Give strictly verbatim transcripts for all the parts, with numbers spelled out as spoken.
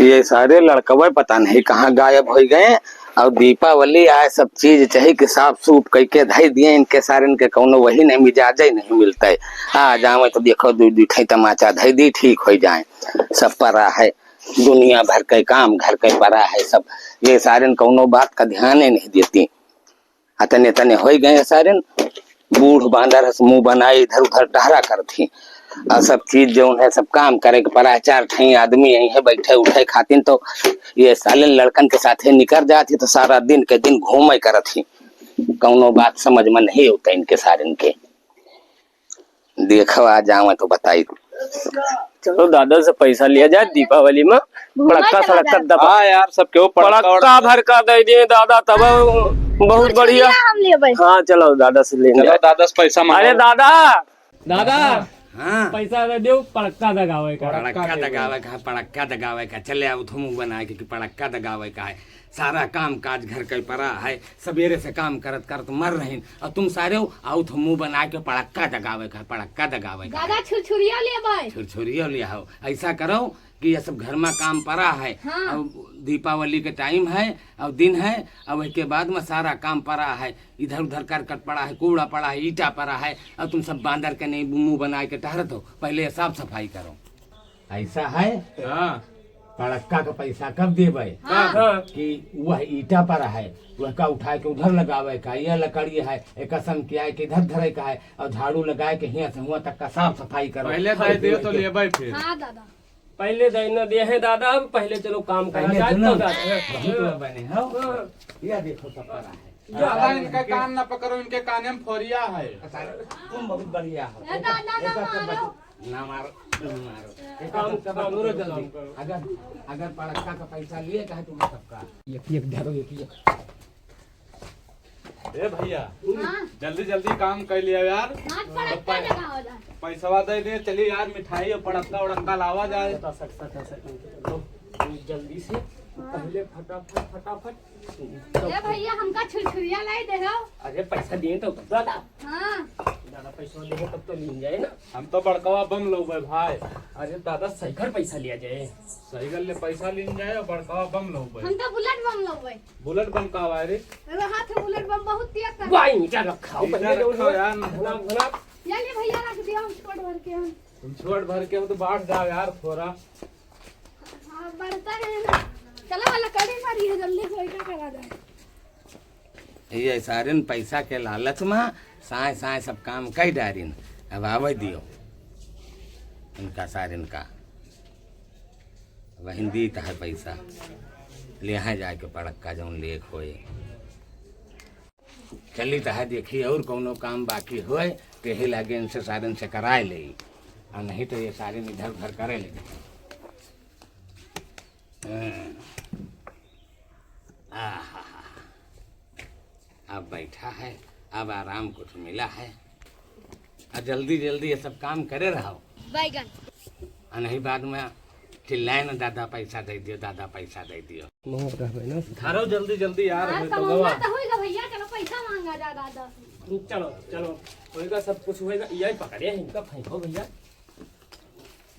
ये सारे लड़कवे पता नहीं कहाँ गायब होइ गए। और दीपावली आए, सब चीज चाही कि साफ सूफ कइके धइ दिए। इनके सारे इनके कौनो वही नहीं, मिजाज ही नहीं मिलता है। आ जावे तो देखो, दू दू ठे तमाचा धइ दी, ठीक होइ जाए। सब परा है, दुनिया भर के काम घर के परा है सब। ये सारे कौनो बात का ध्यान ही नहीं देती। आ तने तने होइ गए सारे, बूढ़ बांदर हस मुंह बनाए इधर उधर टहरा करत ही। आ सब चीज जौन है, सब काम करे के परा है। चार ठे आदमी यहीं है बैठे उठे खातिन, तो ये साले लड़कन के साथे निकर जात ही, तो सारा दिन के दिन घूमे करत ही। कौनो बात समझ में नहीं होता इनके सारे के। देखो, आ जावे तो बताई। चलो, दादा से पैसा लिया जाए दीपावली में, पड़क्का सड़क्का दबा। हाँ यार, सबके वो पड़क्का पड़क्का भर का दे दिए दादा, तब बहुत बढ़िया। हम लेबै। हाँ, चलो, दादा से लेंगे। चलो, दादा से पैसा मांगो। अरे दादा, दादा, हाँ। पैसा दे दो, पड़क्का दगावे का। पड़क्का दगावे का, पड़क्का दगावे का। चले आओ, तुम बना के कि पड़क्का दगावे का है। सारा काम काज घर के परा है, सबेरे से काम करत करत मर रहीन, और तुम सारे आओ तो मुंह बना के पड़क्का दगावे का, पड़क्का दगावे का। दादा, छुरछुरिया लेबै। छुरछुरिया ले आओ। ऐसा करो कि ये सब घर में काम परा है, हाँ। और दीपावली के टाइम है और दिन है, और उसके बाद में सारा काम परा है, इधर उधर करकट पड़ा है, कूड़ा पड़ा है, ईटा पड़ा है, और तुम सब बांदर के नहीं मुंह बना के टहरत हो। पहले ये साफ सफाई करो। ऐसा है? हाँ। पड़क्का का पैसा कब देबै? हाँ। हाँ। कि वह ईटा पर है, वह का उठा के उधर लगावे का, यह लकड़ी है, एक कसम किया है कि इधर धरे का है, और झाड़ू लगाए के हियां से हुआं तक का साफ सफाई करो। पहले दे दियो तो लेबै फिर। हाँ दादा। पहले दे न दे है दादा, अब पहले चलो काम करा पहले जाए दे तो ना। दादा। बहुत लोग बने हो। हाँ। यह देखो सब पड़ा है। दादा, इनका कान ना पकड़ो, इनके काने में फोरिया है। अच्छा, तुम बहुत बढ़िया हो। ए दादा, ना ऐसा तो मारो। बच-, ना मारो, तुम मारो। एक काम, काम करो, जल्दी। अगर, अगर पड़क्का का पैसा लिए, कहे तुम सबका। एक, एक धरो, एक, एक। ए भैया, हाँ। जल्दी, जल्दी काम कर लिया यार। हाँ, पड़क्का तो पै-, लगाओ जा। पैसवा दे दे, चलिए यार, मिठाई और पड़क्का उड़क्का लावा जाए। सक, सक, सक, सक, जल्दी से, हाँ। पहले फटाफट, फटाफट। ए भैया, हमका छुरछुरिया लाई दे हो। अरे, पैसा दिए तो दादा। हाँ। दादा, पैसा दे तब तो लीन जाए ना। हम तो बड़कवा बम लोबे भाई। अरे दादा, साइकिल पैसा लिया जाए। साइकिल ले पैसा लीन जाए और बड़कवा बम लोबे। हम तो बुलेट बम लोबे। बुलेट बम का आवा रे? अरे हाथ में बुलेट बम बहुत तिया कर। भाई, ईटा रखा हो, ईटा पहले रखा हो यार। घना, घना। या ले भैया, रख दिया, हम छोट भर के हम। तुम छोट भर के हो तो बांट जाओ यार थोड़ा। हाँ, बढ़ता है ना। चलो, वाला कड़ी मारी है, जल्दी से ईटा करा जाए। ये सारे पैसा के लालच में साए साए सब काम कई डारिन। अब आवे दियो इनका सारे का। वहिन दीत है पैसा, ले यहाँ जाके पड़क्का जौन लेख होए। चली तो है, देखी और कौनो काम बाकी होए, तो यही लागे इनसे सारन से कराए ले, और नहीं तो ये सारे इधर उधर करे ले। हम्म। आहा। अब बैठा है, अब आराम कुछ मिला है। आ जल्दी जल्दी ये सब काम करे रहो। बैगन। आ नहीं बाद में चिल्लाए ना, "दादा पैसा दे दियो, दादा पैसा दे दियो।" मोहर रहबे ना। धरो जल्दी जल्दी यार, हाँ, होई तो कमौना गवा। तो होई गा भैया, चलो पैसा मांगा जा दादा। चलो, चलो, होई गा, सब कुछ होई गा, यही पकड़े हैं इनका, फेंको भैया।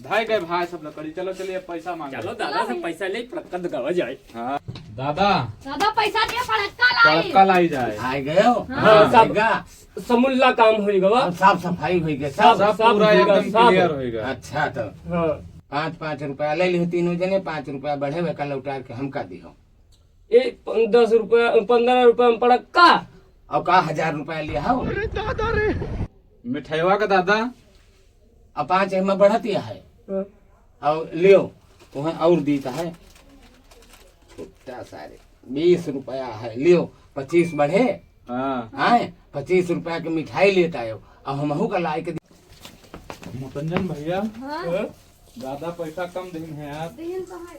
धाय गए भाई सब लकड़ी, चलो चलिए पैसा मांगे। चलो दादा से पैसा ले, पड़क्का दगावा जाए। हाँ। दादा। दादा पैसा दिया, पड़क्का लाई। पड़क्का लाई जाए। आ गए हो? हाँ। हाँ, सब आएगा। समूला काम होई गवा। अब साफ सफाई होई गई, सब, सब सब पूरा होई गवा, एकदम सब। Clear होई गवा। अच्छा तो हाँ। पाँच पाँच रुपया ले लिहो तीनों जने, पाँच रुपया बढ़े हुए का लौटार के हमका दिहो। ए, प-, दस रुपया, पन्द्रह रुपया में पड़क्का। और का हजार रुपया लिया हो? अरे दादा रे। मिठाईवा का दादा। अब पाँच एमा बढ़त या है। हाँ। और लियो, वहाँ और दीता है। छुट्टा सारे, बीस रुपया है, लियो, पच्चीस बढ़े। हाँ। आए, पच्चीस रुपया के मिठाई लेत आयो, अब हमहू का लाए के। मुतंजन भैया, हाँ? हाँ? ज्यादा पैसा कम दिन है यार। दिन तो है।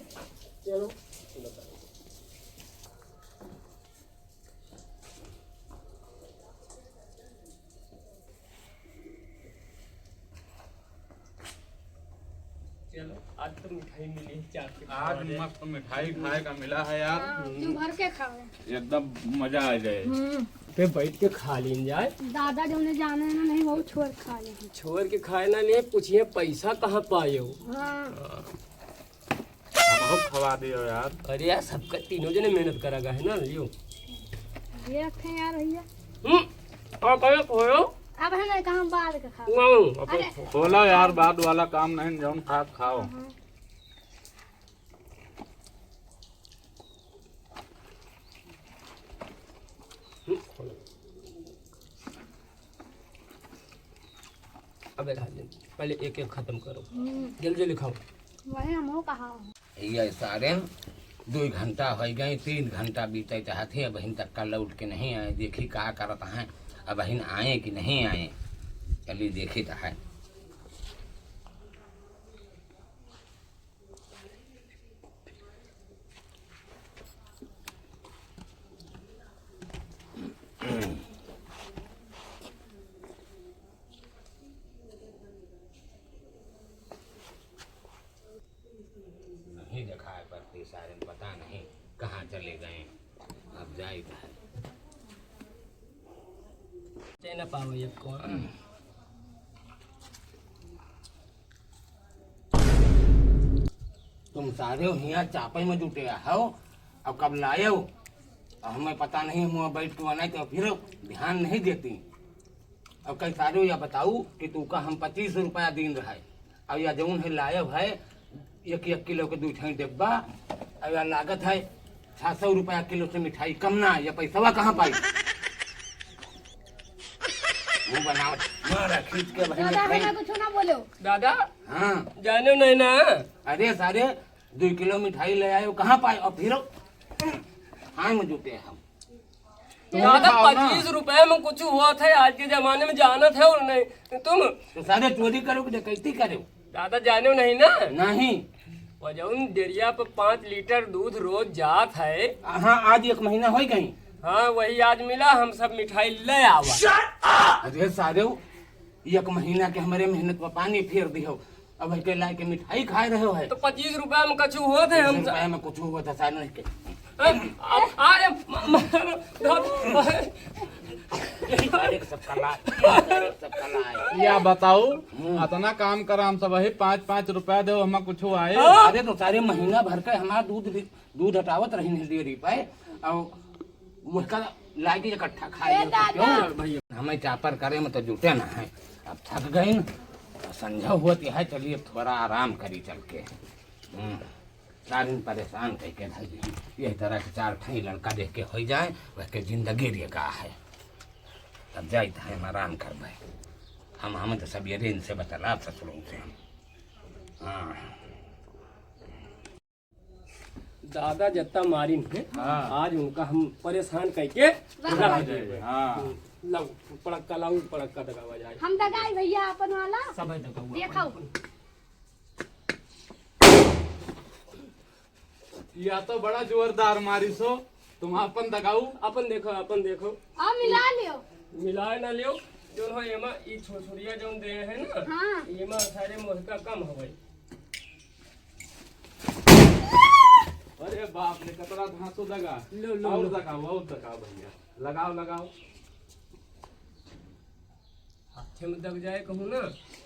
चलो। चलो, आज तो मिठाई मिली, चार के आज खावा जाए। मस्त मिठाई खाए का मिला है यार। हाँ, तू भर के खावे। एकदम मजा आ जाए। हम्म। पे बैठ के खा लीन जाए। दादा जौने जाने ना नहीं, वो छोड़ खा ले। छोड़ के खाए ना ले, पूछिए पैसा कहाँ पाए हो? हाँ। हाँ। हमहू खवा दियो यार। अरे यार, सबका तीनों जने मेहनत करा गा है ना, लियो। ये रखे यार भैया। हम्म, और कहे खोयो? अब है ना, कहाँ बाद का खा। नहीं, अपन अरे। खो-, खोला यार, बाद वाला काम नहीं, जौन खा खाओ। हाँ। हम्म, खोलो। अबे राजन, पहले एक एक खत्म करो। हम्म। जल्दी जल्दी खाओ। वही हमहू कहा। ये सारे दुई घंटा होइ गए, तीन घंटा बीते चाहत है, अबहिन तक का लौट के नहीं आए। देखी का करत हैं, अबहिन आए कि नहीं आए, चली देखी तो है। नहीं दिखाई पड़ती सारे, पता नहीं कहाँ चले गए। अब जाइत है। चैन पाओ ये कौन? तुम सारे हियाँ चापे में जुटे हो, अब कब लाए हो? अब हमें पता नहीं, मुँह बैठ के बनाए तो फिर ध्यान नहीं देती। अब कई सारे या बताऊ कि तू का हम पच्चीस रुपया दीन रहे, अब या जौन है लाए है एक एक किलो के दू ठे डिब्बा, अब या लागत है छह सौ रुपया किलो से मिठाई कम ना, या पैसवा कहाँ पाई? मुँह बनाओ, मारा खींच के बहन दादा, मिठाई। हमें कुछ ना बोलो। दादा, हाँ। जाने नहीं ना। अरे सारे, दुई किलो मिठाई ले आए हो, कहाँ पाए? और फिर खाए में जुटे हम। तुम दादा, खाओ ना। पच्चीस रुपया में कुछ हुआ था आज के जमाने में, जानत है और नहीं तुम? तो सारे चोरी करो कि डकैती करो? दादा, जाने नहीं ना? नहीं। वो जौन डेरिया पे पाँच लीटर दूध रोज जात है। हाँ, आज एक महीना होइ गई। हाँ, वही आज मिला, हम सब मिठाई ले आवा। अरे सारे, एक महीना के हमरे मेहनत पर पानी फेर दिहो, अब के लाए के मिठाई खाए रहे हो है। तो पच्चीस रुपया में कछु होत है, हम पच्चीस रुपया में कुछ हुआ था सारे के। अरे, म-, म-, यही सारे के सब कला, यही सारे के सब कला है। या बताऊ, हम्म। अतना काम करा, हम सब वही पाँच पाँच रुपया दे, हमें कुछ आए? हाँ। अरे तो सारे महीना भर का हमारा दूध भी दूध हटावत रही है डेयरी पे, और उसका लाके इकट्ठा खा ए लियो तो दादा। क्यों? भैया, हमें चापर करे में तो जुटे ना है। अब थक गइन, तो संझा हुआ तो है, चलिए थोड़ा आराम करी चल के। हम्म, सारिन परेशान कई के धर दी। यही तरह के चार ठाई लड़का देख के होइ जाए, वह के जिंदगी रे का है। तब जाइत है, हम आराम करबे। हम, हम तो सब ये इनसे बतला ससुरों से हम। हाँ। दादा जत्ता मारिन है, हाँ। आज उनका हम परेशान कइके रख देबे। हाँ। हम्म, लाओ, पड़क्का लाओ, पड़क्का दगावा जाए। हम दगाई भैया अपन वाला। सब है दगावा देखो। अपन, अपन। या तो बड़ा जोरदार मारिस हो, तुम अपन दगाऊ। अपन देखो, अपन देखो। आ, मिला लियो। मिलाए ना लियो, जौन हो एमा ई छुरछुरिया जौन दे है ना, हाँ। एमा सारे मोहका कम हवे। अरे बाप रे, कतरा धांसू दगा। लो, लो, और लो। दगाओ, और दगाओ भैया, लगाओ, लगाओ। हाथे में दग जाए कहूँ ना,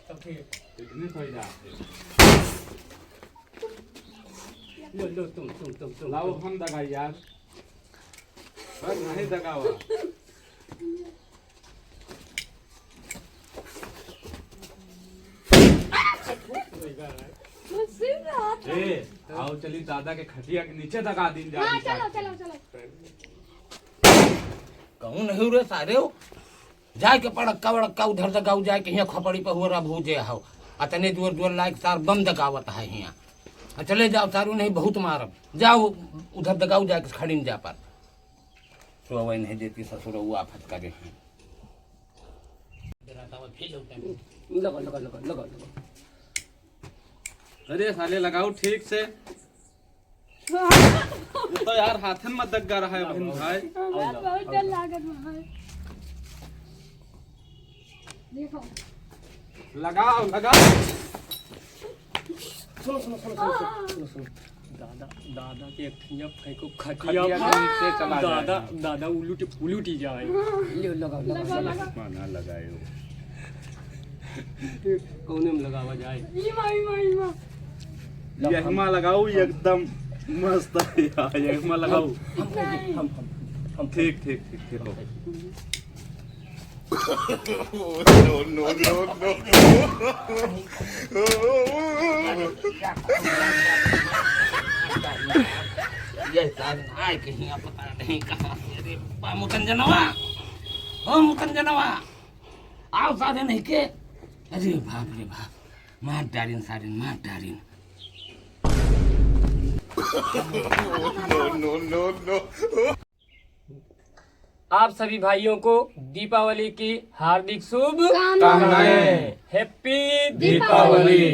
तब फिर। इतने तो ही जाते। लो, लो, तुम, तुम, तुम, तुम, लाओ, तुम। हम दगाई यार। बस नहीं दगावा। ए, आओ चली दादा के खटिया के नीचे दगा दीन जा। हाँ, चलो, चलो, चलो। कहूँ नहीं रे सारे हो। जाए के पड़क्का वड़क्का उधर दगाऊ जाए के, हियाँ खोपड़ी पे हुआ रहा भूजे हो। अतने जोर जोर लायक सार बम दगावत है हियाँ। आ चले जाओ सारू, नहीं बहुत मारब। जाओ उधर दगाऊ जाए के खड़ी जा पर। सोवे नहीं देती ससुर, वो आफत करे हैं। लगा, लगा, लगा, लगा, लगा। अरे साले लगाओ ठीक से। ये तो यार हाथन में दग्गा रहा है बहन भाई। हमार बहुत डर लागत बा भाई। देखो। लगाओ, लगाओ। सुनो, सुनो, सुनो, सुनो, सुनो, सुनो। दादा, दादा के एक ठिया फेंको खटिया खटिया पर। के नीचे चला दादा, जाए। दादा उलुट, उलुट ही जाए। ले, लगाओ, लगाओ, लगाओ, लगाओ। लगाओ। ना लगायो। कौने में लगावा जाए? ई माँ, ई माँ, ई माँ। यहमा लगाओ, एकदम मस्त है यार, यहमा लगाओ। हम, हम, हम, हम, हम। ठीक, ठीक, ठीक, ठीक हो। No, no, no, no। ये सारे आए के हियाँ पता नहीं कहाँ से। अरे बा मुतंजनवा, ओ मुतंजनवा, आओ सारे नहीं के। अरे बाप रे बाप, मार डारिन सारे, मार डारिन। No, no, no, no। आप सभी भाइयों को दीपावली की हार्दिक शुभकामनाएं। Happy दीपावली।